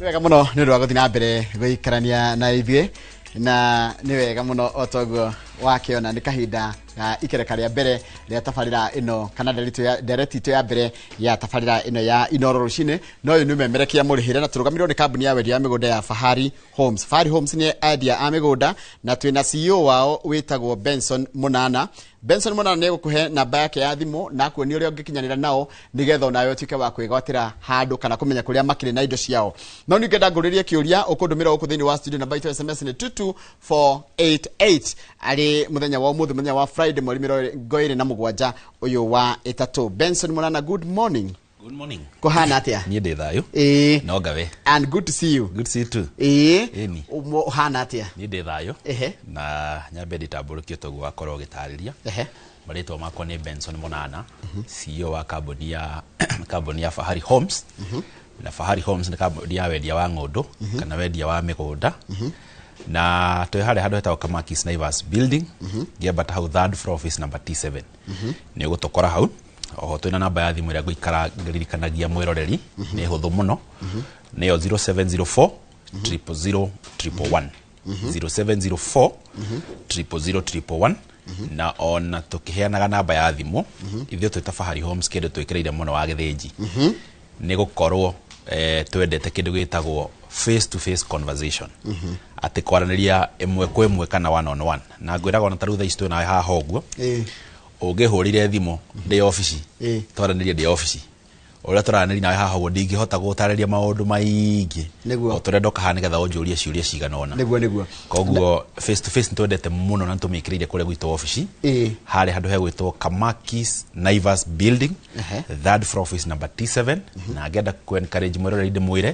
Nĩ wega mũno nĩ ũndũ wa gũthiĩ na mbere gũikarania na ithuĩ, na nĩ wega mũno o toguo wakĩona nĩ kahinda ga ikereka rĩa mbere rĩa tabarĩra ĩno kana ndereti itũ ya mbere ya tabarĩra ĩno ya Inoro Rũcinĩ. Na ũyũ nĩ ũmemerekia mũrĩhĩre na tũrũgamĩrĩrwo nĩ kambuni ya wendia wa mĩgũnda ya Fahari Homes. Fahari Homes nĩ endia a mĩgũnda na twĩna CEO wao wĩtagwo Benson Mũnana. Benson Mũnana nĩ egũkũhe namba yake ya thimũ na akuonie ũrĩa ũngĩkinyanĩra nao nĩgetha onawe ũtuĩke wa kwĩgwatĩra handũ kana kũmenya kũrĩa makĩrĩ na indo ciao. No ningĩ ngũrĩrie kĩũria ũkũndũmĩra gũkũ thĩinĩ wa studio, namba itũ SMS nĩ 22488, arĩ mũthenya wa ũmũthĩ, mũthenya wa Friday, mweri 27 ũyũ wa ĩtatũ. Benson Mũnana, good morning. Good morning. Kũhana atĩa? Niĩ ndĩ thayũ. No ngawe. And good to see you. Good to see you too. Ĩni. Ũhana atĩa? Niĩ ndĩ thayũ. Na nyambe nditambũrũkie toguo wakorwo ũgĩtarĩria. Marĩtwa makwa nĩ Benson Mũnana, CEO wa kambuni ya Fahari Homes. Na Fahari Homes nĩ kambuni ya wendia wa ng'ũndũ kana wendia wa mĩgũnda. Na twĩ harĩa handũ hetagwo Kamakis Naivas Building, ngĩambata hau third floor, office number T7. Nĩ ũgũtũkora hau. Oho twĩna namba ya thimũ ĩrĩa ngũikara ngĩririkanagia mwĩroreri, nĩ hũthũ mũno, nĩyo 0704 000 111, 0704 000 111. Na ona tũkĩheanaga namba ya thimũ, ithuĩ twĩta Fahari Homes kĩndũ twĩkĩrĩire mũno wa gĩthĩnji nĩ gũkorwo twendete kĩndũ gĩtagwo face to face conversation, atĩ kwaranĩria ĩmwe kwa ĩmwe kana one on one. Na ngwĩraga ona ta rĩu thaa ici twĩ nawe haha ũguo, ũngĩhũrire thimũ ndĩ obici, twaranĩrie ndĩ obici, ũrĩa tũraranĩria nawe haha ũguo, ndingĩhota gũtarĩria maũndũ maingĩ o tũrĩa ndoka haha nĩgetha ũnjũrie ciũria cigana ũna. nĩguo nĩguo Koguo face to face nĩtwendete mũno na nĩtũmĩkĩrĩire kũrĩa gwitũ obici, harĩa handũ hegwĩtwo Kamakis Naivas Building, third floor, office number T7. Na ngenda ku encourage mwĩroreri, ndĩmwĩre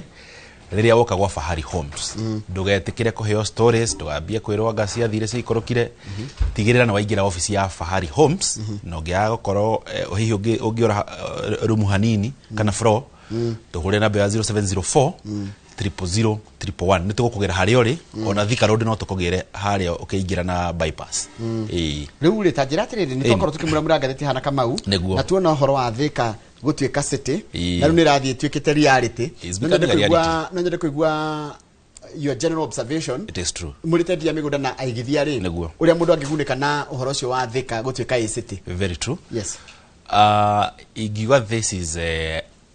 rĩrĩa woka gwa Fahari Homes, ndũgetĩkĩre kũheo stories, ndũgambie kwĩrwo anga ciathire ciikũrũkire. Tigĩrĩra nĩ waingĩra obici ya Fahari Homes, na ũngĩaga gũkorwo hihi ũngĩora rumu hanini kana floor, tũhũre namba ya 0704 000 111, nĩ tũgũkũgĩra harĩa ũrĩ. Ona Thika Road no tũkũgĩre harĩa ũkĩingĩra na bypass. Ĩĩ. Rĩu rĩ, ta njĩra atĩrĩrĩ, nĩ twakorwo tũkĩmuramura ngathĩti hana Kamau na tuona ũhoro wa Thika gũtuĩka city, na rĩu nĩ ĩrathiĩ ĩtuĩkĩte reality. It's No nyende becoming a kũigua, no nyende kũigua your general observation. It is true. Mũrĩ endia mĩgũnda na aigithia rĩ, ũrĩa mũndũ angĩgunĩka na ũhoro ũcio wa Thika gũtuĩka a city. Very true. Yes. Ingiuga this is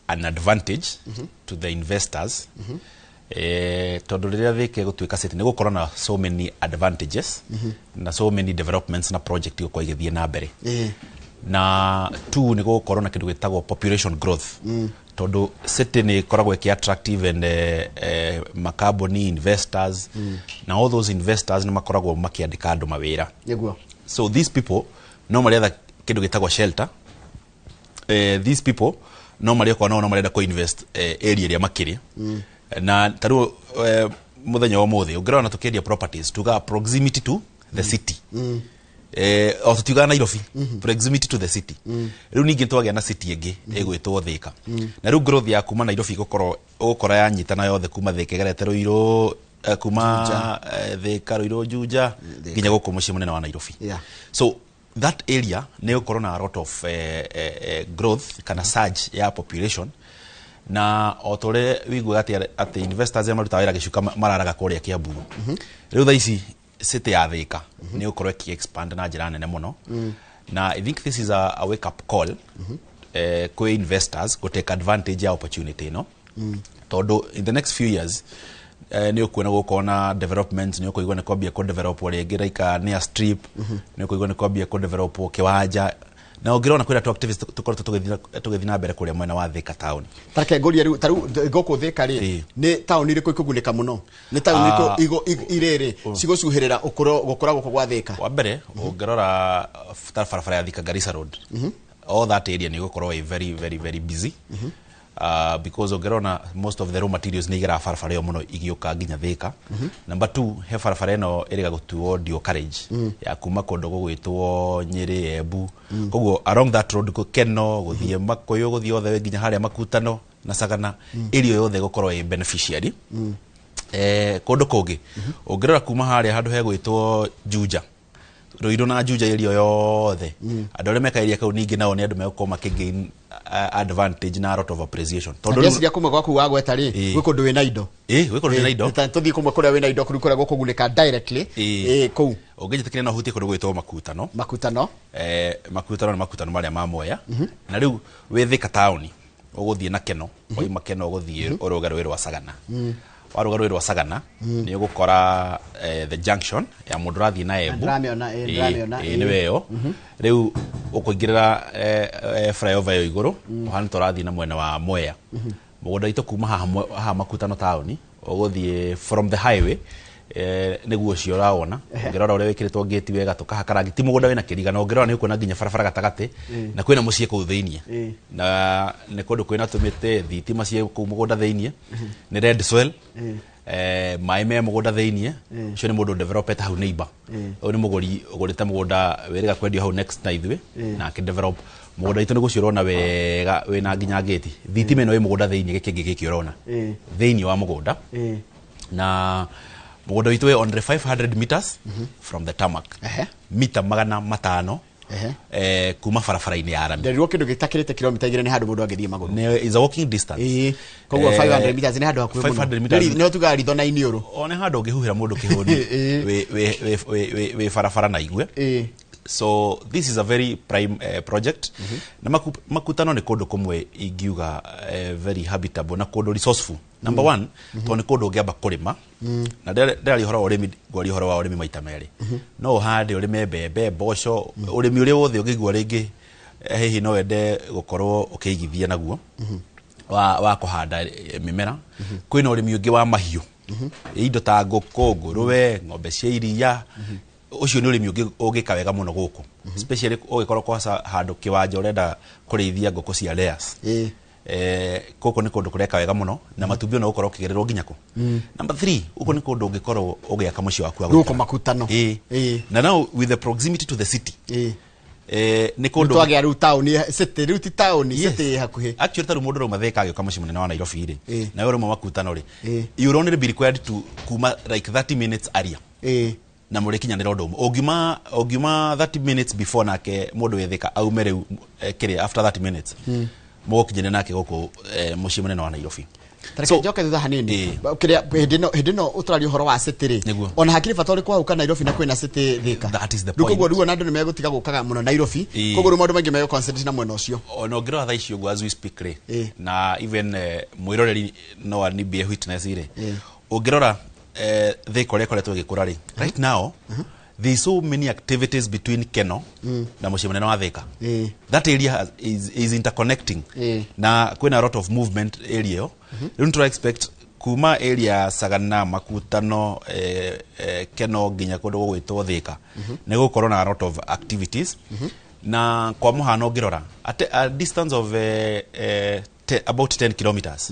an advantage to the investors, tondũ rĩrĩa Thika ĩgũtuĩka city nĩ gũkorwo na so many advantages na so many developments na project igũkorwo igĩthiĩ na mbere. Na two, nĩ gũgũkorwo na kĩndũ gĩtagwo population growth, tondũ city nĩ ĩkoragwo ĩkĩ attractive and makambuni, investors, na all those investors nĩ makoragwo makĩandĩka andũ mawĩra. So these people no maretha kĩndũ gĩtagwo shelter. These people no marĩokorwo nao no marenda kũ invest area ĩrĩa makĩrĩ. Na ta rĩu mũthenya wa ũmũthĩ ũngĩrora na tũkĩendia properties, tugaga proximity to the city. O tũtiugaga Nairobi, proximity to the city. Rĩu ningĩ twagĩa na city ĩngĩ ĩgwĩtwo Thika, na rĩu growth ya kuma Nairobi ĩgũkorwo ũgũkora yanyitana yothe kuma Thika ĩgerete Ruiru, kuma Thika, Ruiru, Juja nginya gũkũ mũciĩ mũnene wa Nairobi. So that area nĩ gũkorwo na a lot of growth kana surge ya population. Na o ta ũrĩa wĩiguaga atĩ investors arĩa marutaga wĩra gĩcuka mararaga kũrĩa Kiambu, rĩu thaa ici city ya Thika nĩ gũkorwo ĩkĩ expand na njĩra nene mũno. Na I think this is a wake up call kwĩ investors go take advantage ya opportunity ĩno, tondũ in the next few years nĩ ũkuona gũkorwo na developments. Nĩ ũkũigua nĩ kwambia kũ develop rĩngĩ like near strip, nĩ ũkũigua nĩ kwambia kũ develop kĩwanja, na ũngĩrona kwĩna tu activities tũkoretwo tũgĩthiĩ na mbere kũrĩa mwena wa Thika town. Tareke ngũrie rĩu, ta rĩu gũkũ Thika rĩ, nĩ taũni irĩkũ ikũgunĩka mũno? Nĩ taũni irĩkũ irĩrĩ cigũcuhĩrĩra gũkũra gũkũ gwa Thika? Wa mbere, ũngĩrora ta barabara ya Thika Garissa Road, all that area nĩ ĩgũkorwo ĩ very very very busy, because ũngĩrona most of the raw materials nĩ igeraga barabara ĩyo mũno igĩũka nginya Thika. Number two, he barabara ĩno ĩrĩga gũtuo dual carriage ya kuma kũndũ gũgwĩtwo Nyĩrĩ, Embu, koguo along that road Keno gũthiĩ Makũyũ, gũthiĩ othe nginya harĩa Makutano na Sagana, area yothe ĩgũkorwo ĩ beneficiary. Kũndũ kũngĩ ũngĩrora kuma harĩa handũ hegwĩtwo Juja, Ruiru na Juja, area yothe, andũ arĩa meka area kau ningĩ nao nĩ andũ megũkorwo makĩgain advantage na a lot of appreciation. Tondũ rĩu- Ndeciria kumwe gwaku wagweta rĩ, Ĩĩ. gwĩ kũndũ wĩna indo. Ĩĩ, gwĩ kũndũ wĩna indo. Tũthiĩ kũmwe kũrĩa wĩna indo kũrĩa kũrĩa gũkũgunĩka directly. Ĩĩ. Ĩĩ, kũu. Ũngĩnjĩtĩkĩria no hutie kũndũ gwĩtwo Makutano. Makutano. Makutano nĩ makutano marĩa ma Mwea. Na rĩu wĩ Thika taũni ũgũthiĩ na Keno, wauma Keno ũgũthiĩ ũrũge rũĩ rwa Sagana. Warũga rũĩ rwa Sagana nĩ ũgũkora the junction ya mũndũ ũrathiĩ na Embu. Ndĩramĩona, ĩĩ, ndĩramĩona, Ĩĩ, ĩĩ. nĩwe ĩyo. Rĩu ũkũingĩrĩra flyover ĩyo igũrũ, ũhana ta ũrathiĩ na mwena wa Mwea. Mũgũnda witũ kuma haha haha Makutano taũni ũgũthiĩ from the highway, nĩguo ũcio ũrawona. Ũngĩrora ũrĩa wĩkĩrĩtwo ngĩti wega, tũkahaka rangi, ti mũgũnda wĩna kĩriga, na ũngĩrora nĩ ũkuona nginya barabara gatagatĩ, na kwĩna mũciĩ kũu thĩiniĩ. Na nĩ kũndũ kwĩna tũmĩtĩ, thitima ciĩ kũu mũgũnda thĩiniĩ, nĩ red soil, maĩ me mũgũnda thĩiniĩ. Ũcio nĩ mũndũ developete hau neighbor. Ũyũ nĩ mũgũri ũgũrĩte mũgũnda wĩrĩga kwendio hau next na ithuĩ, na akĩ develop mũgũnda witũ. Nĩ gũcio ũrona wega wĩna nginya ngĩti, thitima ĩno ĩ mũgũnda thĩiniĩ, gĩkĩngĩ gĩkĩ ũrona thĩiniĩ wa mũgũnda. Na mũgũnda witũ wĩ only 500 meters from the tarmac. Mita 500 kuma barabara-inĩ ya rami. Nderirwo kĩndũ gĩtakĩrĩte kilomita 2 nĩ handũ mũndũ angĩthiĩ magũrũ. Nĩ is a walking distance. Ĩĩ, koguo 500 meters nĩ handũ hakuhĩ mũno. 500 meters. Nĩ tugaga ritho na iniũrũ. O nĩ handũ ũngĩhuhĩra mũndũ kĩhũni wĩ barabara na igue. So this is a very prime project. Na Makutano nĩ kũndũ kũmwe ingiuga very habitable na kũndũ resourceful. Number one, tondũ nĩ kũndũ ũngĩamba kũrĩma. Na ndĩraria ũhoro wa ũrĩmi, ngwaria ũhoro wa ũrĩmi maita merĩ. No ũhande, ũrĩme mbembe, mboco, ũrĩmi ũrĩa wothe ũngĩigua rĩngĩ hihi no wende gũkorwo ũkĩigithia naguo wa kũhanda mĩmera. Kwĩna ũrĩmi ũngĩ wa mahiũ, indo ta ngũkũ, ngũrũwe, ng'ombe cia iria. Ũcio nĩ ũrĩmi ũngĩ ũngĩka wega mũno gũkũ, especially ũgĩkorwo kwaca handũ kĩwanja ũrenda kũrĩithia ngũkũ cia layers. Gũkũ nĩ kũndũ kũreka wega mũno na matumbĩ ona gũkorwo ũkĩgererwo nginya kũ. Number three, gũkũ nĩ kũndũ ũngĩkorwo ũgĩaka mũciĩ waku wa Gũkũ gũikara. Makutano. Ĩĩ. Na now with the proximity to the city, nĩ Nĩ kũndũ twagĩa rĩu taũni city, rĩu ti taũni, Yes. city ĩ hakuhĩ. Actually, tarĩu mũndũ ũrauma Thika agĩũka mũciĩ mũnene wa Nairobi rĩ, nawe ũrauma Makutano rĩ, you will only be required to kuma like 30 minutes earlier na mũrĩkinyanĩra ũndũ ũmwe. Ũngiuma 30 minutes before, nake mũndũ wĩ Thika aume rĩu kĩrĩa after 30 minutes, mũgũkinyanĩra nake gũkũ mũciĩ mũnene wa Nairobi. Tareke njoke thutha hanini. Kĩrĩa hĩndĩ ĩno ũtũraria ũhoro wa city rĩ, Nĩguo. ona hakĩrĩ bata ũrĩkũ wa gũka Nairobi na kwĩna city Thika? That is the Rĩu point. koguo rĩu ona andũ nĩ megũtiga gũkaga mũno Nairobi. Koguo rĩu maũndũ maingĩ megũ concentrate na mwena ũcio. Ona ũngĩrora thaa ici ũguo as we speak rĩ, na even mwĩroreri no anibie witness rĩ, ũngĩrora Thika ũrĩa ĩkoretwo ĩgĩkũra rĩ, right now there is so many activities between Keno na mũciĩ mũnene wa Thika. That area is interconnecting na kwĩna a lot of movement area ĩyo. Rĩu nĩtũra expect kuma area ya Sagana, Makutano, Keno nginya kũndũ gũgwĩtwo Thika nĩ gũkorwo na a lot of activities. Na kwa mũhano ũngĩrora at a distance of about 10 kilometers,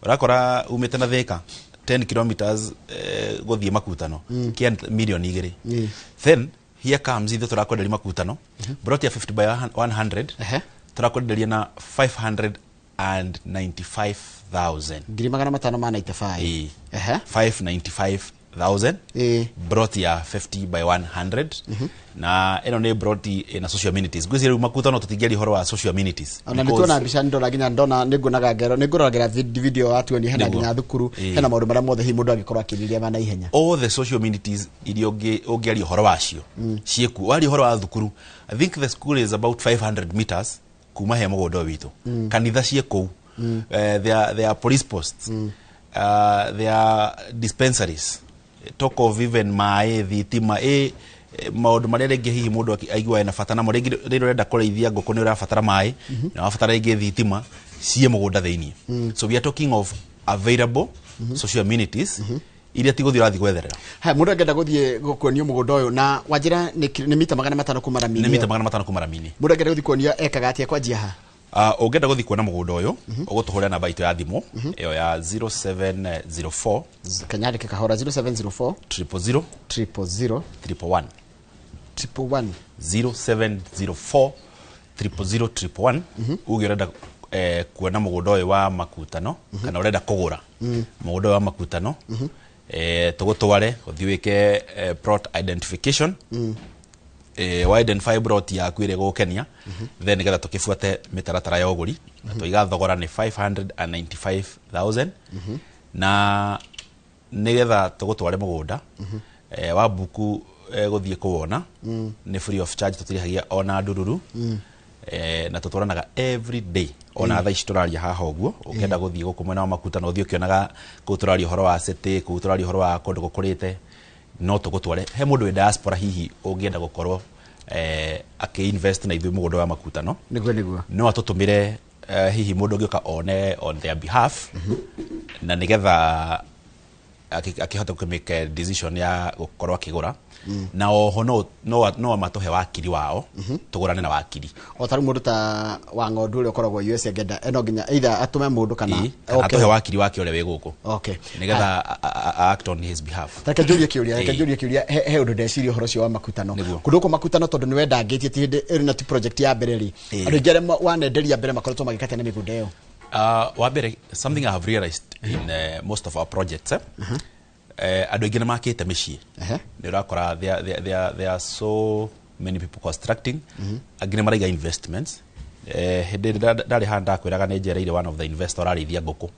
ũrakora umĩte na Thika 10 kilometers gũthiĩ Makutano kĩa 2 mirioni. Then here comes ithuĩ tũrakwenderia Makutano broti ya 50 by 100. Tũrakwenderia na 595,000. 595,000. Ĩĩ. 595,000. Broti ya 50 by 100, na ĩno nĩ broti ĩna social amenities. Ngwĩciria rĩu Makutano tũtingĩaria ũhoro wa social amenities. Ona nĩ tuona mbica, ndona nginya ndona nĩ nguonaga ngero nĩ ngũroragĩra video watuonia hena Nĩguo. nginya thukuru, hena maũndũ marĩa mothe hihi mũndũ angĩkorwo akĩrirĩa ma naihenya. All the social amenities iria ũngĩaria ũhoro wacio ciĩkuo. Waria ũhoro wa thukuru, I think the school is about 500 meters kuma he mũgũnda ũyũ witũ. Kanitha ciĩ kũu. There are police posts, there are dispensaries, talk of even maĩ, thitima, maũndũ marĩa rĩngĩ hihi mũndũ aiguaga ena bata namo. Rĩngĩ rĩrĩa ũrenda kũrĩithia ngũkũ nĩ ũrabatara maĩ na ũrabatara rĩngĩ thitima, ciĩ mũgũnda thĩiniĩ. So we are talking of available social amenities iria ti gũthiĩ ũrathiĩ gwetherera. Haya, mũndũ angĩenda gũthiĩ kuonio mũgũnda ũyũ na wanjĩra nĩ mita 500 kuma rami-inĩ Nĩ mita ĩyo. 500 kuma rami-inĩ. Mũndũ angĩenda gũthiĩ kuonio ekaga atĩa, kwanjia ha? Ũngĩenda gũthiĩ kuona mũgũnda ũyũ, ũgũtũhũrĩra namba itũ ya thimũ ĩyo ya 0704 Kanyandĩke kahora. 0704 000 000 111. 111. 0704 000 111, uge ũrenda kuona mũgũnda ũyũ wa Makutano kana ũrenda kũgũra mũgũnda ũyũ wa Makutano, tũgũtware ũthiĩ wĩke plot identification. Wa identify plot yaku ĩrĩa ĩgũgũkenia, then nĩgetha tũkĩbuate mĩtaratara ya ũgũri. Na twaiga thogora nĩ 595,000, na nĩgetha tũgũtware mũgũnda wa buku, gũthiĩ kũwona nĩ free of charge, tũtirĩhagia ona ndururu. Na tũtwaranaga every day, ona thaa ici tũraria haha ũguo. Ũkĩenda gũthiĩ gũkũ mwena wa Makutano, ũthiĩ ũkĩonaga kũu tũraria ũhoro wa city, kũu tũraria ũhoro wa kũndũ gũkũrĩte, no tũgũtware. He mũndũ wĩ diaspora hihi ũngĩenda gũkorwo akĩ-invest na ithuĩ mũgũnda wa Makutano, Nĩguo. no atũtũmĩre, hihi mũndũ ũngĩũka one on their behalf, na nĩgetha akĩhote kũmake decision ya gũkorwo akĩgũra. Na oho no matũhe wakiri wao, tũgũrane na wakiri. O ta rĩu mũndũ ta wa ng'ondu ũrĩa ũkoragwo US angĩenda, no nginya either atũme mũndũ kana Ĩĩ, kana atũhe wakiri wake ũrĩa wĩ gũkũ, nĩgetha act on his behalf. Reke njũrie kĩũria, reke njũrie kĩũria. He ũndũ ndeciria ũhoro ũcio wa Makutano. Kũndũ gũkũ Makutano, tondũ nĩ wendangĩtie, ti hĩndĩ ĩrĩ na ti project ya mbere rĩ, andũ aingĩ arĩa wanenderia mbere makoretwo magĩkatia na mĩgũnda ĩyo. Wa mbere, something I have realized in most of our projects, andũ aingĩ nĩ makĩte mĩciĩ. Nĩ ũrakora there are so many people constructing, angĩ nĩ maraiga investments. Hĩndĩ ĩrĩa ndarĩ haha ndakwĩraga nĩ njereire one of the investor ũrarĩithia ngũkũ,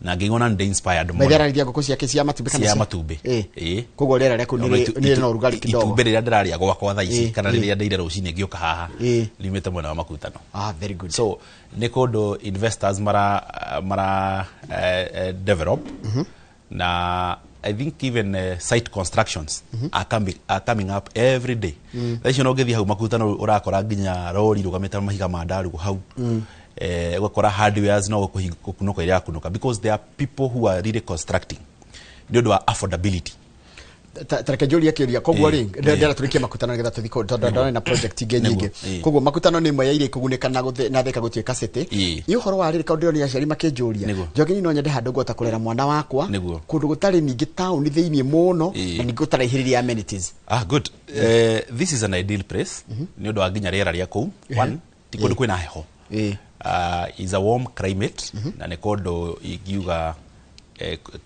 na ngĩigua nĩ inspired Maithe mũno. Ararĩithia ngũkũ ciake cia matumbĩ kana Cia matumbĩ. Ĩĩ. Koguo rĩera rĩa kũu Ona nĩ rĩ na ũrugarĩ kidogo. Itumbĩ rĩrĩa ndĩrarĩa gwakwa thaa ici, kana rĩrĩa ndeire rũcinĩ ngĩũka haha, riumĩte mwena wa Makutano. Ah, very good. So nĩ kũndũ investors mara develop, na I think even site constructions are coming up every day. Thaa icio no ũngĩthiĩ hau Makutano, ũrakora nginya rori rũgamĩte mahiga ma ndarugu hau. Ũgakora hardwares no gũkunũka irakunũka, because there are people who are really constructing nĩ ũndũ wa affordability. Ta reke njũrie kĩũria. Koguo rĩ, ndĩrenda tũrĩkie Makutano nĩgetha tũthiĩ kũndũ, tondũ ndona na project ingĩ nyingĩ. Koguo Makutano nĩ ĩmwe ya iria ikũgunĩka na na Thika gũtuĩka city. Ĩ ũhoro wa rĩrĩ, kaũndũ ndĩronire aciari makĩnjũria, Njoki, no nyende handũ ngũhota kũrera mwana wakwa, kũndũ gũtarĩ ningĩ taũni thĩinĩ mũno, na ningĩ gũtaraihĩrĩria amenities. Ah, good. This is an ideal place nĩ ũndũ wa nginya rĩera rĩa kũu. One, ti kũndũ kwĩna heho. Is a warm climate, na nĩ kũndũ ingiuga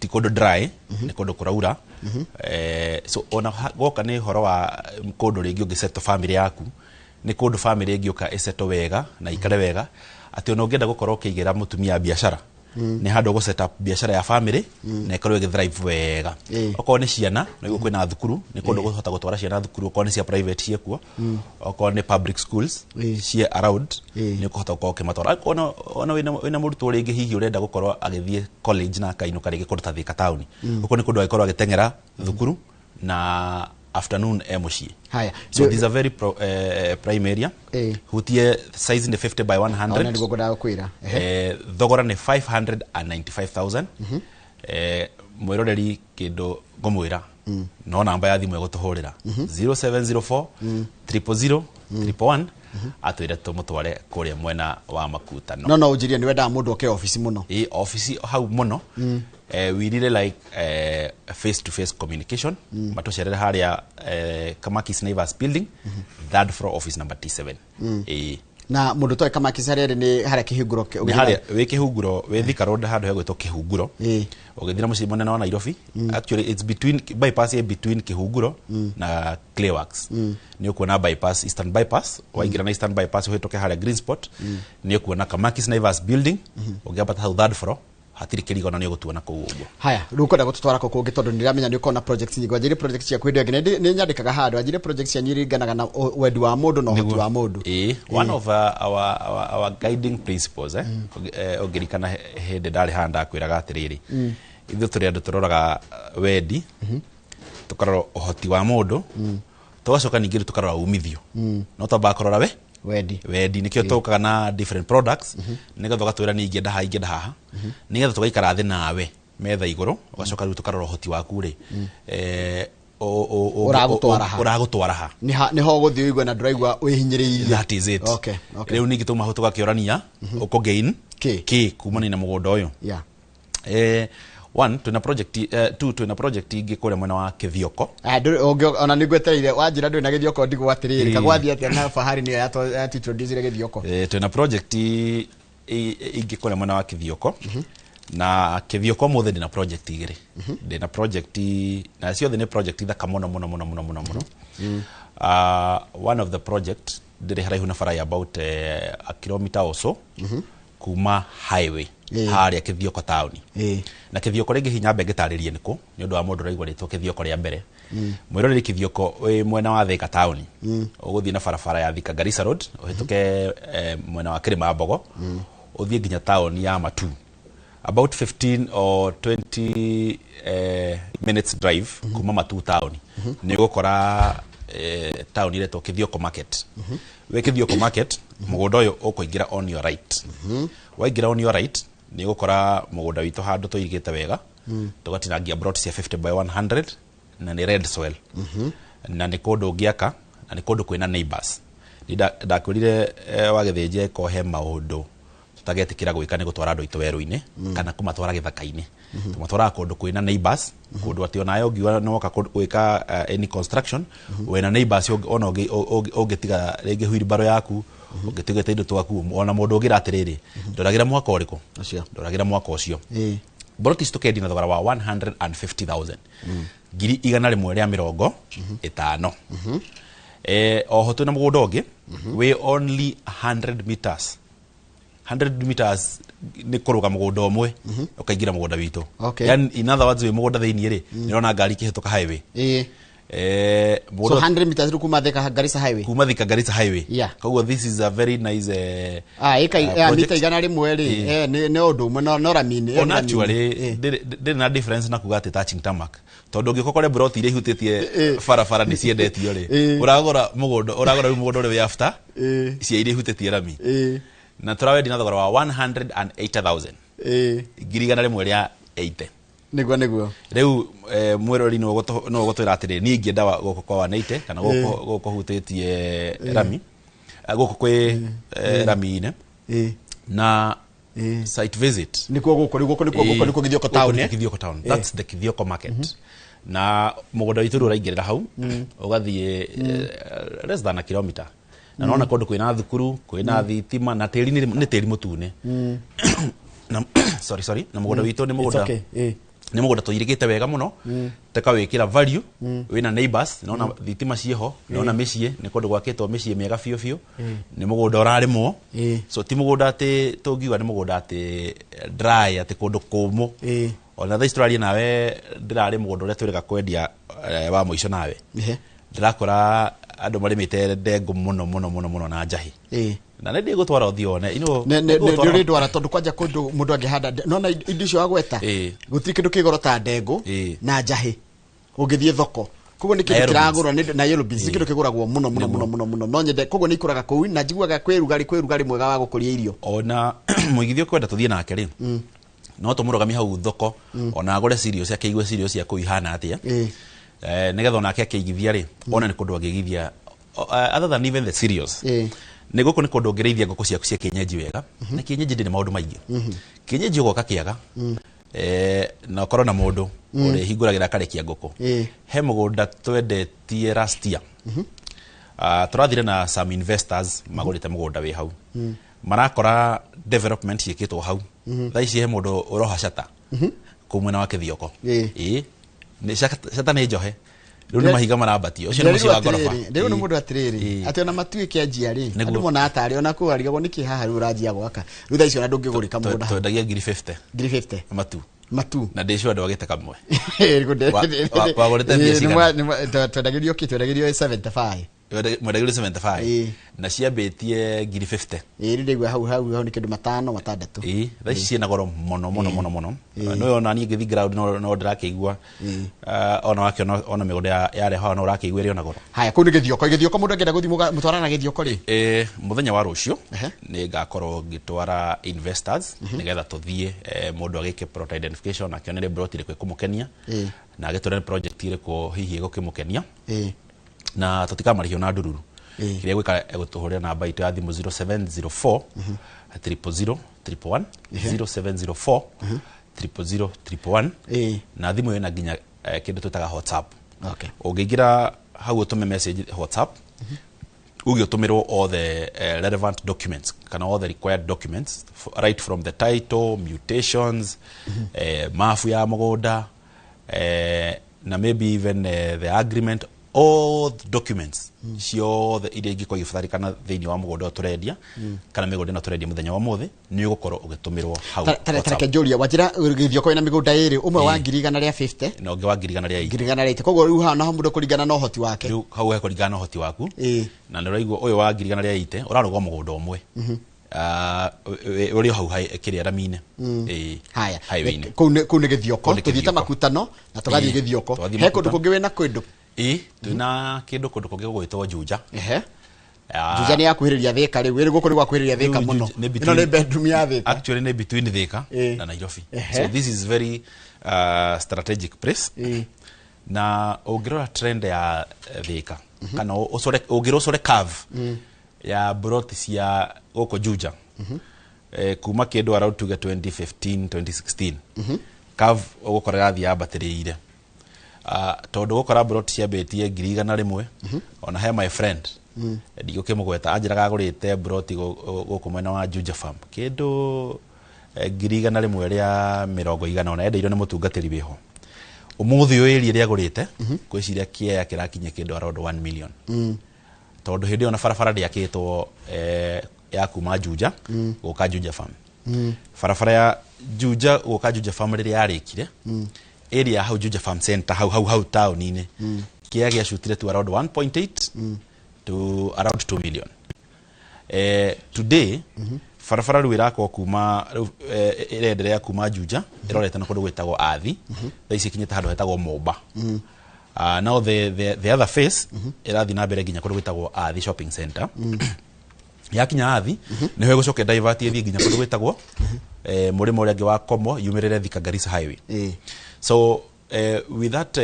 ti kũndũ dry, nĩ kũndũ kũraura. So ona gwoka nĩ ũhoro wa kũndũ rĩngĩ ũngĩsettle family yaku, nĩ kũndũ family ĩngĩũka ĩsettle wega na ikare wega, atĩ ona ũngĩenda gũkorwo ũkĩigĩra mũtumia biacara, nĩ handũ ũgũ set up biacara ya family na ĩkorwo ĩgĩ thrive wega. Okorwo nĩ ciana, nĩguo kwĩna thukuru, nĩ kũndũ gũhota gũtwara ciana thukuru, okorwo nĩ cia private ciĩkuo, okorwo nĩ public schools ciĩ around, nĩ ũkũhota gũkorwo ũkĩmatwara. Ona wĩna mũrutwo rĩngĩ hihi ũrenda gũkorwo agĩthiĩ college na akainũka rĩngĩ kũndũ ta Thika taũni, ũguo nĩ kũndũ agĩkorwo agĩteng'era thukuru na afternoon e mũciĩ. Haya. So this is a very prime area. Hutie size nĩ 50 by Ona 100. nĩguo ngwendaga gũkwĩra. Thogora nĩ 595,000. Mwĩroreri, kĩndũ ngũmwĩra no namba ya thimũ ĩgũtũhũrĩra 0704 000 111, atwĩre tũmũtware kũrĩa mwena wa Makutano. No ũnjĩrie nĩ wendaga mũndũ oke obici mũno. Ĩ, ofici hau mũno. We really like face to face communication. Matũcerere harĩa Kamakis Naivas building, third floor, office number T7. Ĩ. Na mũndũ toĩ Kamakis harĩa ĩrĩ nĩ harĩa Kĩhingũro Nĩ harĩa wĩ Kĩhunguro, wĩ Thika Road, handũ hegwĩtwo Kĩhunguro, ũgĩthiĩ na mũciĩ mũnene wa Nairobi. Actually it's between bypass, ĩ between Kĩhunguro na Clayworks. Nĩ ũkuona bypass, Eastern Bypass. Waingĩra na Eastern Bypass, ũhĩtũke harĩa Green Spot, nĩ ũkuona Kamakis Naivas building. Ũngĩambata hau third floor, hatirĩ kĩrigo na nĩ ũgũtuona kũu ũguo. Haya, rĩu kwenda gũtũtwara kũ kũngĩ, tondũ nĩndĩramenya nĩ ũkoragwo na project nyingĩ. Wanjĩrire project ciaku hĩndĩ ĩyo ĩngĩ, nĩ nyandĩkaga handũ, wanjĩrire project cianyu iringanaga na wendi wa mũndũ na ũhoti wa mũndũ. Ĩĩ, one of our guiding principles, ũngĩrikana hĩndĩ ndarĩ haha ndakwĩraga atĩrĩrĩ, ithuĩ tũrĩ andũ tũroraga wendi, tũkarora ũhoti wa mũndũ, tũgacoka ningĩ rĩu tũkarora umithio. No twambaga kũrora we Wendi. Wendi nĩkĩo tũkaga na different products, nĩgetha ũgatwĩra nĩ ingĩenda haha, ingĩenda haha, nĩgetha tũgaikara thĩ nawe metha igũrũ, ũgacoka rĩu tũkarora ũhoti waku rĩ, Ũragũtwara ha? Ũragũtwara ha. Nĩho ũgũthiĩ ũigue na ndũraigua wĩhinyĩrĩirie. That is it. Rĩu ningĩ tuma hau tũgakĩorania ũkũ gain Kĩ? Kĩ kumania na mũgũnda ũyũ. One, twĩna project, two, twĩna project ingĩ kũrĩa mwena wa Kĩthioko. Ah, ona nĩ ngwetereire wanjĩra ndũrĩ na Gĩthioko, ndigwo atĩrĩrĩ, kagwathiĩ atĩa na Fahari nĩyo yatũ-introduce Gĩthioko. Twĩna project ingĩ kũrĩa mwena wa Kĩthioko, na Kĩthioko ũmũthĩ ndĩna project igĩrĩ, ndĩna project na ciothe nĩ project thaka mũno mũno mũno mũno mũno mũno. One of the project ndĩrĩ haraihu na bara ya about a kilometer or so kuma highway harĩa Kithioko taũni. Na Kithioko rĩngĩ hinya nyambe ngĩtarĩrie nĩkũ, nĩ ũndũ wa mũndũ ũraigua rĩtwa Kithioko rĩa mbere. Mwĩroreri, Kithioko wĩ mwena wa Thika taũni, ũgũthiĩ na barabara ya Thika Garissa Road, ũhĩtũke mwena wa Kĩrĩma Mbogo, ũthiĩ nginya taũni ya Matu, about 15 or 20 minutes drive kuma Matu taũni, nĩ ũgũkora taũni ĩretwo Kithioko Market. Wĩ Kithioko Market, mũgũnda ũyũ ũkũingĩra on your right. Waingĩra on your right, nĩ ũgũkora mũgũnda witũ handũ tũirigĩte wega, tũgatinangia plot cia 50 by 100, na nĩ red soil, na nĩ kũndũ ũngĩaka, na nĩ kũndũ kwĩna neighbors. Ni ndakwĩrire wagĩthĩnjia ĩko he maũndũ tũtagetĩkĩra gwĩka nĩ gũtwara andũ aitũ werũ-inĩ kana kũmatwara gĩthaka-inĩ. Tũmatwaraga kũndũ kwĩna neighbors, kũndũ atĩ onawe ũngiuga nĩ woka gwĩka any construction, wĩna neighbors, ona ũngĩtiga rĩngĩ wheelbarrow yaku, ũngĩtigĩte indo twaku, ona mũndũ ũngĩra atĩrĩrĩ, ndoragĩra mwaka ũrĩkũ, Ũcio. Ndoragĩra mwaka ũcio. Broti ici tũkendia na thogora wa 150,000, 150,000. Oho twĩna mũgũnda ũngĩ wĩ only 100 meters, 100 meters nĩ kũrũga mũgũnda ũmwe ũkaingĩra mũgũnda witũ. Yani, in other words, wĩ mũgũnda thĩiniĩ rĩ, nĩ ũrona ngari ikĩhĩtũka highway. So Mũgũnda 100 meters rĩu kuma Thika Garissa Highway. Kuma Thika Garissa Highway. Koguo this is a very nice Ah, ĩka project. mita 100 rĩ, nĩ ũndũ ũmwe no rami-inĩ. Ona actually ndĩrĩ na difference na kuga atĩ touching tarmac, tondũ ũngĩũka ũkore broti iria ihutĩtie barabara nĩ ciendetio rĩ, ũragũra mũgũnda, ũragũra rĩu mũgũnda ũrĩa wĩ after cia iria ihutĩtie rami. Na tũrawendia na thogora wa 180,000, 180,000. Nĩguo. Rĩu mwĩrori nĩ ũgũtwĩra atĩrĩ, niĩ ingĩenda gũkũ kwa 180 kana gũkũ gũkũ hutĩtie rami, gũkũ kwĩ rami-inĩ na site visit. Nĩkuo gũkũ, rĩu gũkũ nĩkuo, gũkũ nĩkuo Githioko Gũkũ town. nĩkuo Eh? Kithioko town. That's the Kithioko Market. Na mũgũnda witũ rĩu ũraingĩrĩra hau ũgathiĩ less than a kilometer, na nona kũndũ kwĩna thukuru, kwĩna thitima, na tĩri nĩ tĩri mũtune. Na sorry, sorry, na mũgũnda witũ nĩ It's mũgũnda okay. Nĩ mũgũnda tũirigĩte wega mũno, tũkawĩkĩra value, wĩna neighbors, nona thitima ciĩho, nona mĩciĩ nĩ kũndũ gwakĩtwo mĩciĩ mĩega biũ biũ, nĩ mũgũnda ũrarĩmwo. So ti mũgũnda atĩ tũngiuga nĩ mũgũnda atĩ dry, atĩ kũndũ kũmũ. Ona thaa ici tũraria nawe, ndĩrarĩ mũgũnda ũrĩa twĩrĩga kwendia wa mũico nawe, ndĩrakora andũ marĩmĩte ndengũ mũno mũno mũno mũno na njahĩ, na nĩ ndĩgũtwara ũthiĩ wone. Nĩ ũrĩndwara, tondũ kwanja kũndũ mũndũ angĩhanda, nona indo icio wagweta, gũtirĩ kĩndũ kĩgoro ta ndengũ na njahĩ ũngĩthiĩ thoko. Koguo nĩ Na kĩndũ yellow beans. kĩragũrwo na yellow beans nĩ kĩndũ kĩgũragwo mũno mũno mũno mũno mũno. No nyende, koguo nĩ ikũraga kũu, na njiguaga kwĩ rugarĩ mwega wa gũkũria irio. Ona mũigithia ũkwenda tũthiĩ nake rĩ, no tũmũrũgamie hau thoko, ona agũre cereals, akĩigue cereals cia kũu ihana atĩa, nĩgetha onake akĩigithia rĩ, one nĩ kũndũ angĩigithia. Other than even the cereals, nĩ gũkũ nĩ kũndũ ũngĩrĩithia ngũkũ ciaku cia kienyeji wega. Na kienyeji ndĩrĩ maũndũ maingĩ. Kienyeji ũgoka kĩaga, na ũkorwo na mũndũ ũrĩhingũragĩra akarekia ngũkũ. He mũgũnda twendetie last year. Tũrathire na some investors magũrĩte mũgũnda wĩ hau, marakora development ciĩkĩtwo hau. Thaa ici he mũndũ ũroha cata kũu mwena wa Kĩthioko. Ĩĩ, nĩ cata nĩ njohe rĩu, nĩ mahiga marambatio, ũcio nĩ mũciĩ wa ngoroba. Ndĩrĩrwo nĩ mũndũ atĩrĩrĩ, atĩ ona matu ĩkĩanjia rĩ, andũ monaga tarĩ ona kũu arigagwo nĩkĩ haha rĩu ũranjia gwaka rĩu thaa icio, ona ndũngĩgũrĩka mũgũnda hau. Twendagia 50,000. 50,000. Matu. Matu. Na ndĩ sure ndwagĩte kamwe. Wagũrĩte mbia cigana? Twendagĩrio kĩ? Twendagĩrio 75. Mwendagĩrio 75? Na ciambĩtie 50,000. Ĩĩ, rĩu ndaigua hau hau hau nĩ kĩndũ matano matandatũ. Ĩĩ, thaa ici ciĩna goro mũno mũno mũno mũno. Nĩ ona niĩ ngĩthiĩ ground no ndĩrakĩigua. Ona wakĩona ona mĩgũnda yarĩa haha no ũrakĩigua ĩrĩ ona goro. Haya, kũu nĩ Gĩthioko. Gĩthioko, mũndũ angĩenda gũthiĩ mũtwarana Gĩthioko rĩ? Mũthenya wa rũciũ nĩ ngakorwo ngĩtwara investors nĩgetha tũthiĩ, mũndũ agĩke plot identification, akĩone plot ĩrĩkũ ĩkũmũkenia, na agĩtwĩre nĩ project ĩrĩkũ hihi ĩgũkĩmũkenia, na tũtikamarĩhio na ndururu. Kĩrĩa gwĩka, egũtũhũrĩra namba itũ ya thimũ 0704 000 111, 0704 000 111. Na thimũ ĩyo ĩna nginya kĩndũ twĩtaga WhatsApp. Ũngĩingĩra hau ũtũme message WhatsApp, uge ũtũmĩrwo all the relevant documents kana all the required documents, right from the title, mutations, mabu ya mũgũnda, na maybe even the agreement. All the documents ciothe iria ingĩkorwo igĩbatarĩkana thĩinĩ wa mũgũnda ũyũ tũrendia kana mĩgũnda ĩno tũrendia mũthenya wa ũmũthĩ, nĩ ũgũkorwo ũgĩtũmĩrwo hau WhatsApp. Tareke njũria, wanjĩra Gĩthioko ĩna mĩgũnda ĩrĩ, ũmwe wa 150,000. Na ũngĩ wa 180,000. 180,000. Koguo rĩu haha naho mũndũ kũringana na ũhoti wake. Rĩu hau hekũringana na ũhoti waku. Na nĩ ũraigua ũyũ wa 180,000 ũrarũga mũgũnda ũmwe. Ũrĩ o hau kĩrĩa rami-inĩ. Haya. Highway-inĩ. Kũu nĩ Gĩthioko. Kũu nĩ Tũthiĩte Gĩthioko. Makutano na tũgathiĩ Gĩthioko. Tũgathiĩ He kũndũ Makutano. kũngĩ wĩna kĩndũ? Ĩĩ, twĩna kĩndũ kũndũ kũngĩ gũgwĩtwo Juja. Juja nĩ yakuhĩrĩria Thĩka rĩu. Ĩrĩ gũkũ nĩ gwakuhĩrĩria Thĩka Rĩu mũno. Juja nĩ Ĩno between nĩ bedroom ya Thĩka. Actually nĩ between Thika na Nairobi. So this is very strategic place. Na ũngĩrora trend ya Thika kana ũcore, ũngĩrora ũcore curve ya broti cia gũkũ Juja kuma kĩndũ around tuge 2015 2016, curve ũgũkora ĩrathiĩ yambatĩrĩire. Tondũ gũkora broti ciambĩtie 100,000. Ona he my friend, ndigũkĩmũgweta, anjĩraga agũrĩte broti gũkũ mwena wa Juja Farm kĩndũ 180,000, endeirio nĩ mũtungatĩri wĩho. Ũmũthĩ ũyũ ĩria ĩrĩa agũrĩte, ngwĩciria kĩea kĩrakinyia kĩndũ around 1 million, tondũ hĩndĩ ĩyo na barabara ndĩakĩtwo ya kuma Juja gũka Juja Farm. Barabara ya Juja gũka Juja Farm rĩrĩa yarĩkire, area hau Juja Farm Center, hau hau hau taũni-inĩ, kĩea gĩacutire to around 1.8 to around 2 million. Today barabara rĩu ĩrakwo kuma rĩu ĩrenderea kuma Juja ĩrorete na kũndũ gwĩtagwo Athi, thaa ici ĩkinyĩte handũ hetagwo Momba. Now the other face ĩrathiĩ na mbere nginya kũndũ gwĩtagwo Athi Shopping Center. Yakinya Athi nĩho ĩgũcoka divert ĩthiĩ nginya kũndũ gwĩtagwo mũrĩmo ũrĩa ũngĩ wa Komo, yumĩrĩre Thika Garissa Highway. So with that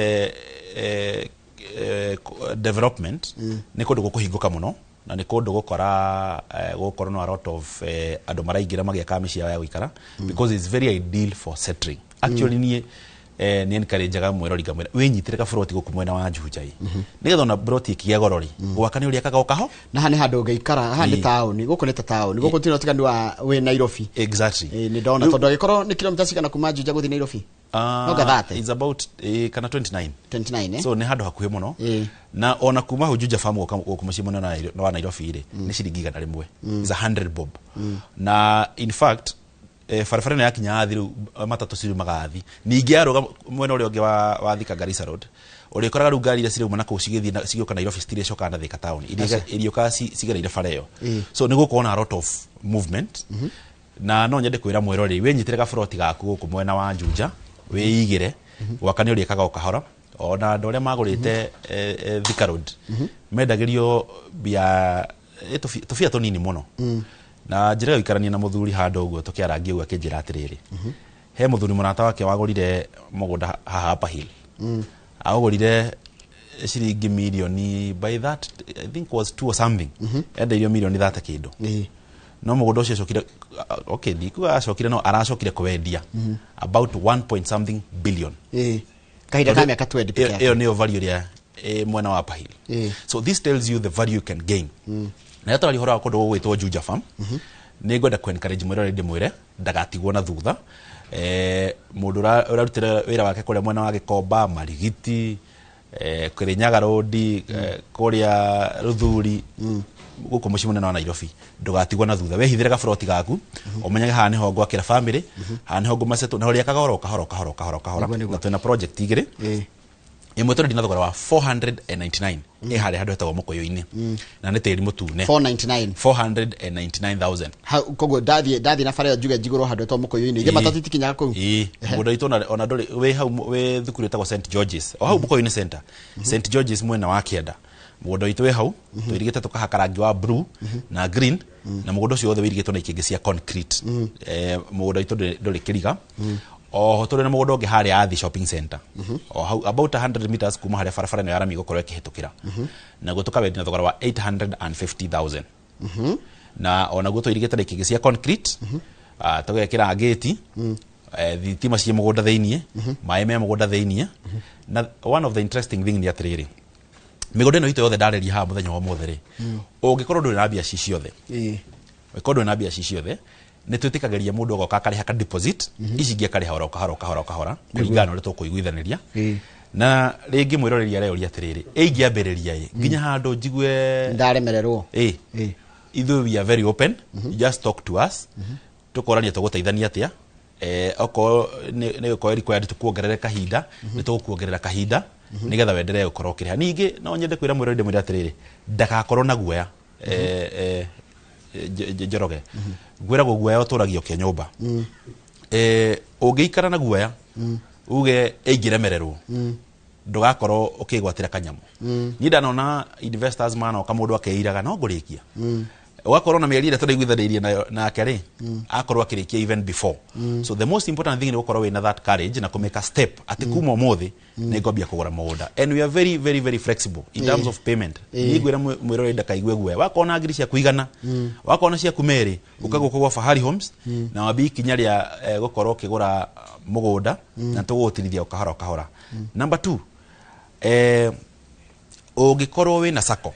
development, nĩ kũndũ gũkũhingũka mũno na nĩ kũndũ gũkora gũgũkorwo na a lot of andũ maraingĩra magĩakaga mĩciĩ yao ya gũikara, because it's very ideal for settling. Actually niĩ nĩ encourageaga mwĩrori ngamwĩra wĩnyitĩre gaburoti gũkũ mwena wa Juja ĩ, nĩgetha ona buroti ĩkĩgĩa goro rĩ, gwaka nĩ ũrĩakaga o kaho. Na haha nĩ handũ ũngĩikara, haha nĩ taũni, gũkũ nĩ ta taũni, gũkũ tino ũtiganu wa wĩ Nairobi. Exactly. Ĩĩ, nĩ ndona tondũ angĩkorwo nĩ kilomita cigana kuma Juja gũthiĩ Nairobi? No gathate. It's about kana 29. 29, eh? So nĩ handũ hakuhĩ mũno. Na ona kuma hau Juja Farm gũka gũkũ mũciĩ mũnene wa Nairobi rĩ, nĩ ciringi 100, is 100 bob. Na in fact barabara ĩno yakinya Athi rĩu, matatũ cirumaga Athi, ningĩ yarũga mwena ũrĩa ũngĩ wa Thika Garissa Road, ũrĩkoraga rĩu ngari iria cirauma na kũu cigĩthiĩ cigĩũka Nairobi citirĩcokaga na Thika town, iria cigereire bara ĩyo. So nĩ gũkorwo na a lot of movement. Na no nyende kwĩra mwĩrori wĩnyitĩre gaburoti gaku gũkũ mwena wa Juja, wĩigĩre gwaka nĩ ũrĩkaga o kahora. Ona andũ arĩa magũrĩte Thika Road mendagĩrio mbia tũbia tũnini mũno. Na njĩra ya gũikarania na mũthuri handũ ũguo tũkĩarangia ũguo, akĩnjĩra atĩrĩrĩ, he mũthuri mũrata wake wagũrire mũgũnda haha Upper Hill, aũgũrire ciringi mirioni, by that I think was two or something, endeirio mirioni 30 kĩndũ. No mũgũnda ũcio acokire, okay, ndikuga acokire, no aracokire kwendia about 1 point something billion. Kahinda ka mĩaka 20 peke Ĩyo yake. Ĩyo nĩyo value ĩrĩa ĩ mwena wa Upper Hill. So this tells you the value you can gain. Na tũraria ũhoro wa kũndũ gũgwĩtwo Juja Farm, nĩ ngwenda ku encourage mwĩrore, ndĩmwĩre ndagatigwo na thutha. Mũndũ ũrarutĩra wĩra wake kũrĩa mwena wa Gĩkomba, Marigiti, Kĩrĩnyaga Road, kũrĩa Rũthuri, gũkũ mũciĩ mũnene wa Nairobi, ndũgatigwo na thutha. Wehithĩre gaburoti gaku, ũmenyage haha nĩho ngwakĩra family, haha nĩho ngũmacetwo, na ũrĩakaga oro kahora kahora kahora kahora. Nĩguo. Na twĩna project igĩrĩ. Ĩmwe tũrendia na thogora wa 499, ĩ harĩa handũ hetagwo Mũkũyũ-inĩ, na nĩ tĩri mũtune. 499? 499,000. Koguo ndathiĩ na bara ĩyo njuge njigũrwo handũ hetagwo Mũkũyũ-inĩ, ithe matatũ itikinyaga kũu? Ĩĩ, mũgũnda witũ ona ndũrĩ wĩ hau wĩ thukuru ĩtagwo St George's, o hau Mũkũyũ-inĩ center, St George's mwena wa kĩanda, mũgũnda witũ wĩ hau. Tũirigĩte tũkahaka rangi wa blue na green, na mũgũnda ũcio wothe wĩirigĩtwo na ikĩngĩ cia concrete. Mũgũnda witũ ndũrĩ kĩriga. Oho tũrĩ na mũgũnda ũngĩ harĩa Athi Shopping Center, o hau about 100 meters kuma harĩa barabara ĩno ya rami ĩgũkorwo ĩkĩhĩtũkĩra, naguo tũkawendia na thogora wa 850,000, na onaguo tũirigĩte na ikĩngĩ cia concrete, tũgekĩra ngĩti, thitima ciĩ mũgũnda thĩiniĩ, maĩ me mũgũnda thĩiniĩ. Na one of the interesting thing nĩ atĩrĩrĩ, mĩgũnda ĩno itũ yothe ndarĩria haha mũthenya wa ũmũthĩ rĩ, ũngĩkorwo ndũrĩ na mbia ci ciothe, ũngĩkorwo ndũrĩ na mbia ci ciothe, nĩ twĩtĩkagĩria mũndũ agoka akarĩha ka deposit, ici ingĩ akarĩha oro kahora kahora kahora kũringana na ũrĩa tũkũiguithanĩria. Na rĩngĩ mwĩroreri areũria atĩrĩrĩ, ĩingĩambĩrĩria ĩ nginya handũ njigue Ndaremererwo. Ĩ ithuĩ we are very open. You just talk to us, tũkorania tũgũteithania atĩa. Okorwo nĩ gũkorwo required tũkuongerere kahinda, nĩ tũgũkuongerera kahinda nĩgetha wenderee gũkorwo ũkĩrĩha. Ningĩ no nyende kwĩra mwĩroreri, ndĩmwĩre atĩrĩrĩ, ndagakorwo na guoya. Njoroge, ngwĩragwo guoya ũtũragio kĩa nyũmba. Ũngĩikara na guoya uge ĩingĩremererwo, ndũgakorwo ũkĩgwatĩra kanyamũ. Niĩ ndanona investors manoka, mũndũ akeiraga no ngũrĩkia, ũgakorwo na mĩeri ĩrĩa tũraiguithanĩirie nayo nake rĩ, akorwo akĩrĩkia even before. So the most important thing nĩ gũkorwo wĩna that courage na kũmake a step atĩ kuma ũmũthĩ nĩ ngwambia kũgũra mũgũnda, and we are very very very flexible in terms of payment. Niĩ ngwĩra mwĩroreri ndakaigue guoya. Wakorwo na ngiri ciaku 100, wakorwo na ciaku 2, ũka gũkũ gwa Fahari Homes na wambie ikinya rĩa gũkorwo ũkĩgũra mũgũnda, na tũgũgũtirithia o kahora o kahora. Number two, ũngĩkorwo wĩna sacco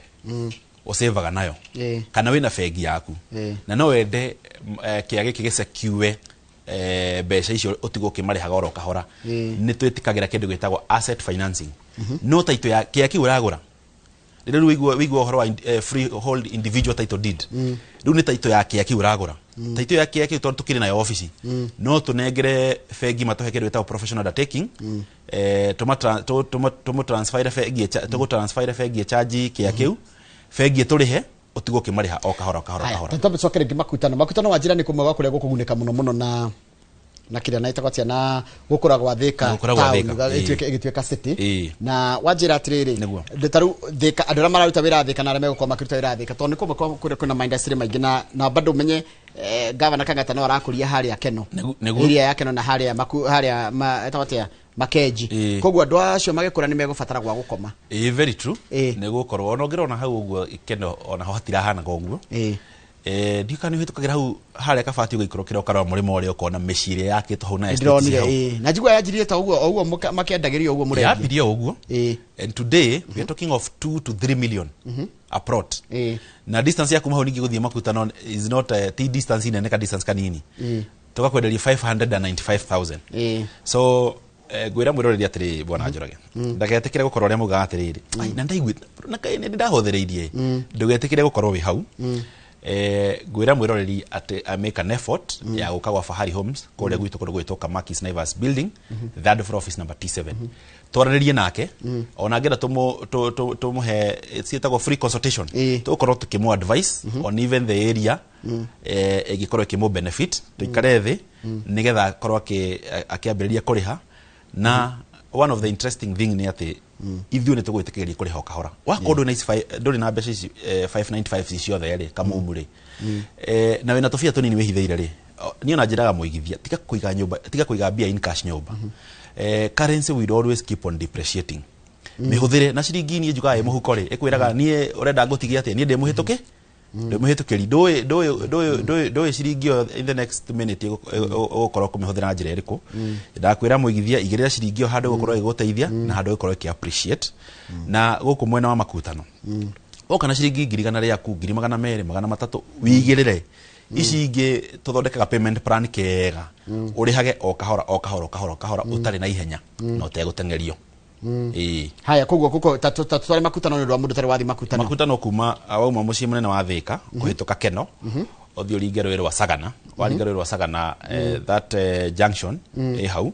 ũcĩvaga nayo kana wĩna bengi yaku na no wende kĩa gĩkĩ gĩsekiue mbeca icio ũtigwo ũkĩmarĩhaga oro kahora, nĩ twĩtĩkagĩra kĩndũ gĩtagwo asset financing. No title ya kĩa kĩu ũragũra rĩrĩa rĩu wĩigua ũhoro wa freehold individual title deed, rĩu nĩ title ya kĩa kĩu ũragũra. Title ya kĩa kĩu, tondũ tũkĩrĩ nayo obici, no tũnengere bengi matũhe kĩndũ gĩtagwo professional undertaking, tũmũtransferre bengi, tũgũtransferre bengi ĩchanji kĩa kĩu, bengi ĩtũrĩhe, ũtigwo ũkĩmarĩha o kahora o kahora o Haya, kahora. Twambe coke rĩngĩ makutano. Makutano wa njĩra nĩ kũmwe gwa kũrĩa gũkũgunĩka mũno mũno na kĩrĩa na ĩtagwo atĩa, na gũkũra gwa Thika Gũkũra gwa town, Thika, ĩgĩtuĩka city. Na wanjĩra atĩrĩrĩ, Nĩguo. Ta rĩu Thika, andũ arĩa mararuta wĩra Thika na arĩa megũkorwo makĩruta wĩra Thika, tondũ nĩ kũmwe kwa kũrĩa kwĩna maindustry maingĩ, na bado ũmenye gavana Kang'ata no arakũria harĩa Keno, Nĩguo. area ya Keno na harĩa maku harĩa ma ĩtagwo atĩa, Makenji. Koguo andũ acio magĩkũra nĩ megũbatara gwa gũkoma. Ĩĩ, very true. Ĩĩ. Nĩ gũkorwo ona ũngĩrona hau ũguo Keno, ona ho hatirahanaga ũguo. Ndiũĩ kana nĩ ũhĩtũkagĩra hau harĩa kabati ũgĩikũrũkĩra ũkarora mũrĩmo ũrĩa, ũkona mĩciĩ ĩrĩa yakĩtwo hau na estate ci Ndĩronire hau. Ĩĩ, na njigua yanjirie ta ũguo o ũguo makĩendagĩrio ũguo mũrendia. Yambirie o ũguo. And today we are talking of 2 to 3 million a plot. Na distance ya kuma hau ningĩ gũthiĩ makutano is not ti distance nene, ka distance kanini. Tũgakwenderia 595,000. So ngwĩra mwĩroreri atĩrĩ, bwana Njoroge, ndagetĩkĩre gũkorwo ũrĩa mugaga atĩrĩrĩ, "Ai, na ndaigui na kaĩ nĩ ndahũthĩrĩirie." Ndũgetĩkĩre gũkorwo wĩ hau. Ngwĩra mwĩroreri atĩ I make an effort ya gũka gwa Fahari Homes kũrĩa gwitũ, kũndũ gwĩtwo Kamakis Naivas building, third floor, office number T7, twaranĩrie nake. Ona angĩenda tũmũhe ciĩtagwo free consultation, tũgũkorwo tũkĩmũ advice on even the area ĩngĩkorwo ĩkĩmũ benefit, tũikare thĩ nĩgetha akorwo akĩambĩrĩria kũrĩha. Na one of the interesting thing nĩ atĩ ithuĩ nĩ tũgwĩtĩkĩria kũrĩha o kahora. Wakorwo ndũrĩ na ici ndũrĩ na mbeca ici 595 ici ciothe rĩ, kamumu rĩ, na wĩna tũbia tũnini wĩhithĩire rĩ, niĩ ona njĩraga mũigithia, tiga kũiga nyũmba, tiga kũiga mbia in cash nyũmba. Currency will always keep on depreciating. Mĩhũthĩre na ciringi. Niĩ njugaga ĩ mũhuko rĩ, ĩkwĩraga niĩ ũrenda ngũtigie atĩa, niĩ ndĩ mũhĩtũke, ndĩ mũhĩtũkĩri, ndũĩ ciringi ĩyo in the next minute ũgũkorwo kũmĩhũthĩra na njĩra ĩrĩkũ. Ndakwĩra mũigithia, igĩrĩra ciringi ĩyo handũ ĩgũkorwo ĩgĩgũteithia na handũ ĩgũkorwo ĩkĩ appreciate. Na gũkũ mwena wa makutano, woka na ciringi 100,000 rĩaku, 200,000, 300,000, wigĩrĩre ici ingĩ, tũthondekaga payment plan kega, ũrĩhage o kahora o kahora o kahora o kahora, ũtarĩ na ihenya na ũtegũteng'erio. Ĩĩ. Haya, koguo kuko ta tutware makutano nĩ ũndũ wa mũndũ ũtarĩ wathi makutano. Makutano kuma wauma mũciĩ mũnene wa Thika kũhĩtũka Keno, ũthiĩ ũringe rũĩ rwa Sagana. Waringa rũĩ rwa Sagana, that junction ĩ hau,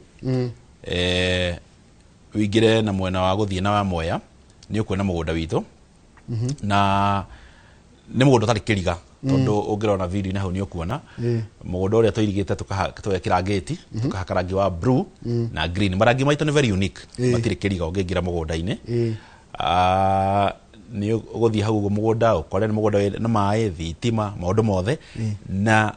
ũingĩre na mwena wa gũthiĩ na wa Mwea, nĩ ũkuona mũgũnda witũ, na nĩ mũgũnda ũtarĩ kĩriga, tondũ ũngĩrona video-inĩ hau nĩ ũkuona mũgũnda ũrĩa tũirigĩte, tũgekĩra ngĩti, tũkahaka rangi wa blue na green. Marangi maitũ nĩ very unique, matirĩ kĩriga ũngĩingĩra mũgũnda-inĩ. Nĩ ũgũthiĩ hau ũguo mũgũnda ũkore nĩ mũgũnda wĩ na maĩ, thitima, maũndũ mothe, na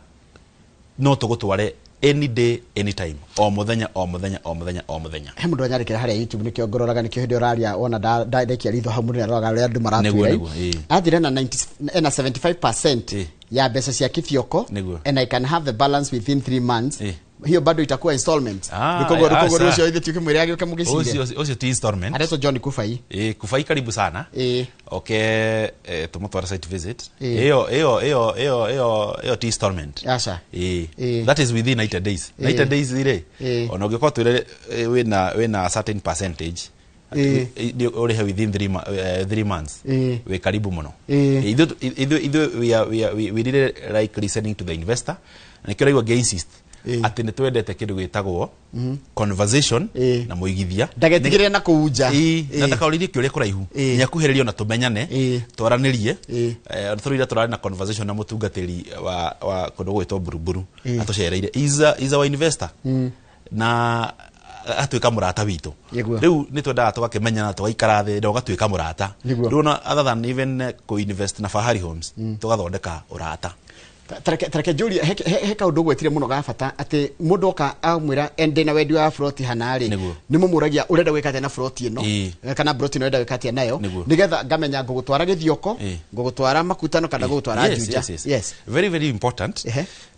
no tũgũtware any day, anytime, o mũthenya o mũthenya o mũthenya o mũthenya. He mũndũ anyandĩkĩra harĩa YouTube, nĩkĩo ngororaga, nĩkĩo hĩndĩ ũraria wona ndaikia ritho hau, mũndũ nĩaroraga ũrĩa andũ maratwĩra. Nĩguo, ĩĩ. Athire na 90 ena 75% ya mbeca cia kĩbioko and I can have the balance within 3 months. Hiyo bado itakuwa installment? Koguo koguo rũcio ithuĩ tukĩmwĩra agĩũke mũgĩcire. Ũcio ti installment. Aretwo John Kubai. Ĩĩ, Kubai, karibu sana. Okay, tũmũtware site visit. Ĩyo ti installment. Aca. Ĩĩ. Ĩĩ. That is within 90 days. 90 days rĩ, ona ũngĩkorwo twĩre wĩna a certain percentage, Ũrĩhe within 3 months. Wĩ karibu mũno. Ithuĩ we really like listening to the investor, na nĩkĩo ũraigua ngĩ insist atĩ nĩ twendete kĩndũ gĩtagwo conversation na mũigithia. Ndagetigĩre na kũu nja. Na ndakaũrĩrie kĩũria kũraihu, nĩ akuhĩrĩrio na tũmenyane, twaranĩrie. Tũrĩra tũrarĩ na conversation na mũtungatĩri wa kũndũ gwĩtwo Buruburu, atũcereire, is our investor na atuĩka mũrata witũ. Rĩu nĩ twendaga tũgakĩmenyana, tũgaikara thĩ na ũgatuĩka mũrata. Rĩu ona other than even kũ-invest na Fahari Homes, tũgathondeka ũrata. Tareke njũrie, he kaũndũ ũgwetire mũno ga bata, atĩ mũndũ oka amwĩra ndĩna wendi wa broti hana rĩ, nĩ mũmũragia ũrenda gwĩka atĩa na broti ĩno, kana broti ĩno ũrenda gwĩka atĩa nayo, nĩgetha ngamenya ngũgũtwara Gĩthioko, ngũgũtwara Makutano, kana ngũgũtwara Juja. Yes, very very important.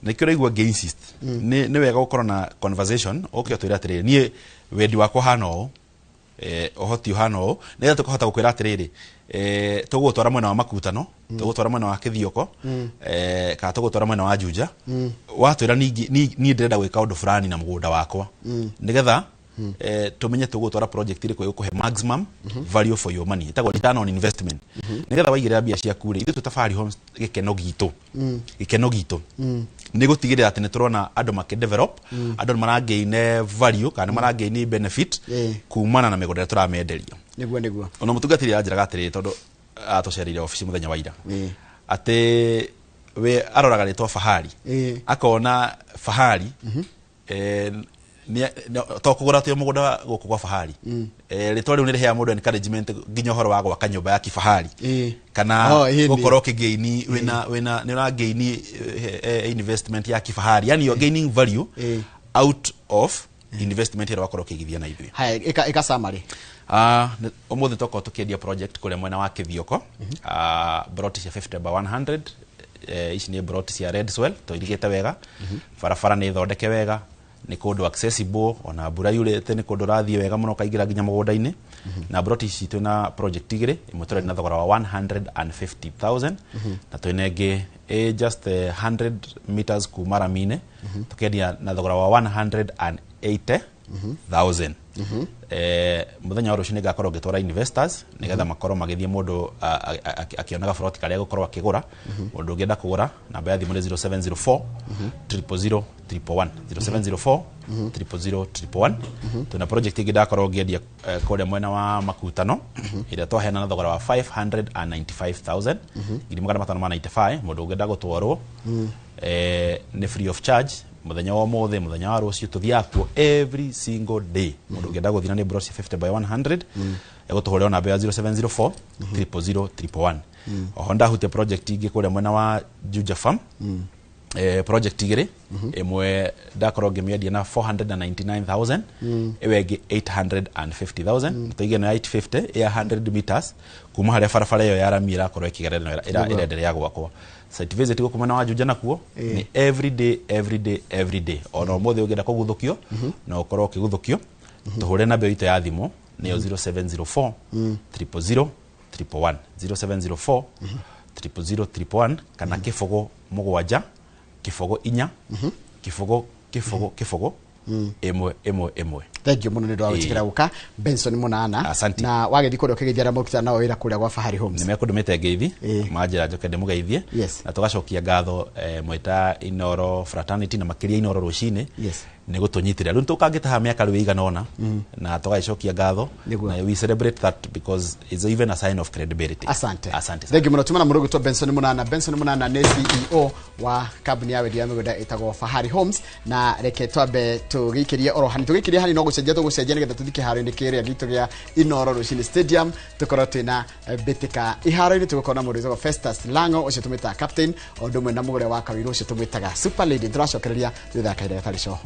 Nĩkĩo ũraigua ngĩ insist nĩ wega gũkorwo na conversation, ũke ũtwĩre atĩrĩrĩ, niĩ wendi wakwa hana ũũ, ũhoti ũhana ũũ, nĩgetha tũkahota gũkwĩra atĩrĩrĩ, tũgũgũtwara mwena wa Makutano, tũgũtwara mwena wa Kĩthioko, kana tũgũtwara mwena wa Juja. Watwĩra niĩ ndĩrenda gwĩka ũndũ fulani na mũgũnda wakwa, nĩgetha tũmenye tũgũtwara project ĩrĩkũ ĩgũkũhe maximum value for your money, ĩtagwo return on investment, nĩgetha waigĩrĩra mbia ciaku rĩ, ithuĩ twĩ ta Fahari Homes, gĩkeno gitũ nĩ gũtigĩrĩra atĩ nĩ tũrona andũ makĩ-develop, andũ nĩ maragain value kana nĩ maragain benefit kumana na mĩgũnda ĩrĩa tũramenderia. Nĩguo, nĩguo. Ona mũtungatĩri aranjĩraga atĩrĩrĩ, tondũ atũcereire obici mũthenya wa ira, atĩ we aroraga rĩtwa Fahari, akona Fahari to kũgũra atĩ o mũgũnda gũkũ gwa Fahari, rĩtwa rĩu nĩ rĩheaga mũndũ encouragement nginya ũhoro wa gwaka nyũmba ya kifahari kana Oh, ĩĩ, nĩ. gũkorwo ũkĩgain, wĩna nĩ ũragain investment ya kifahari, yani you're gaining value out of investment ĩrĩa wakorwo ũkĩigithia na ithuĩ. Haya, ĩka summary. Ũmũthĩ twakorwo tũkĩendia project kũrĩa mwena wa Kĩthioko, broti cia 50 by 100. Ici nĩ broti cia red soil, tũirigĩte wega, barabara nĩ thondeke wega, nĩ kũndũ accessible, ona mbura yurĩte nĩ kũndũ ũrathiĩ wega mũno ũkaingĩra nginya mũgũnda-inĩ. Na broti ici twĩna project igĩrĩ, ĩmwe tũrendia na thogora wa 150,000, na twĩna ĩngĩ ĩ just 100 meters kuma rami-inĩ, tũkendia na thogora wa 180,000. Mũthenya wa rũciũ nĩ ngakorwo ngĩtwara investors nĩgetha makorwo magĩthiĩ mũndũ akĩonaga broti karĩa egũkorwo akĩgũra. Mũndũ ũngĩenda kũgũra, namba ya thimũ nĩ 0704 000 111, 0704 000 111. Twĩna project ĩngĩ ndakorwo ngĩendia kũrĩa mwena wa Makutano, ĩrĩa twaheana na thogora wa 595,000, 595,000. Mũndũ ũngĩenda gũtwarwo nĩ free of charge mũthenya wa ũmũthĩ, mũthenya wa rũciũ, tũthiaga kuo every single day. Mũndũ ũngĩenda gũthiĩ na nĩ broti 50 by 100, egũtũhũrĩra namba ya 0704 000 111. Oho ndahutia project ingĩ kũrĩa mwena wa Juja Farm, project igĩrĩ, ĩmwe ndakorwo ngĩmĩendia na 499,000, ĩyo ĩngĩ 850,000. Tũige ĩno ya 850 ya 100 meters kuma harĩa barabara ĩyo ya rami ĩrakorwo ĩkĩgerera ĩno ĩrenderea gwakwo. Site visit gũkũ mwena wa Juja nakuo nĩ every day, every day, every day. Ona ũmũthĩ ũngĩenda kũguthũkio no ũkorwo ũkĩguthũkio, tũhũre namba itũ ya thimũ nĩyo 0704 000 111, 0704 000 111, kana 0 7 0 4 0 0 0 1 1 1. Thank you mũno nĩ ũndũ wa gwĩtĩkĩra gũka, Benson Mũnana. Asante. Na wagĩthiĩ kũrĩa ũkĩgeithia arĩa mũrutaga nao wĩra kũrĩa gwa Fahari Homes. Nĩ mekũndũmĩte ngeithi, manjĩra njoke ndĩmũgeithie. Na tũgacokia ngatho mwĩta Inoro Fraternity na makĩria Inoro rũcinĩ nĩ gũtũnyitĩrĩra. Rĩu tũkangĩte haha mĩaka rĩu ĩigana ũna na tũgagĩcokia ngatho. Nĩguo. Na we celebrate that because it's even a sign of credibility. Asante. Asante. Thank you mũno. Tumana mũrũgũ twa Benson Mũnana. Benson Mũnana nĩ CEO wa kambuni ya wendia wa mĩgũnda ĩtagwo Fahari Homes. Na reke twambe tũgĩikĩrie oro hani, tũgĩikĩrie hani no gũcenjia tũgũcenjia nĩgetha tũthiĩ kĩharo-inĩ kĩrĩa gitũ gĩa Inoro Rũcinĩ Stadium, tũkorwo twĩna mbĩtĩka iharo-inĩ. Tũgũkorwo na mũndũ wĩtagwo Festus Lango, ũcio tũmwĩtaga captain, o ũndũ ũmwe na mũgũre wa Kawirũ, ũcio tũmwĩtaga Super Lady. Tũracokereria thutha wa kahinda gatarĩ coho.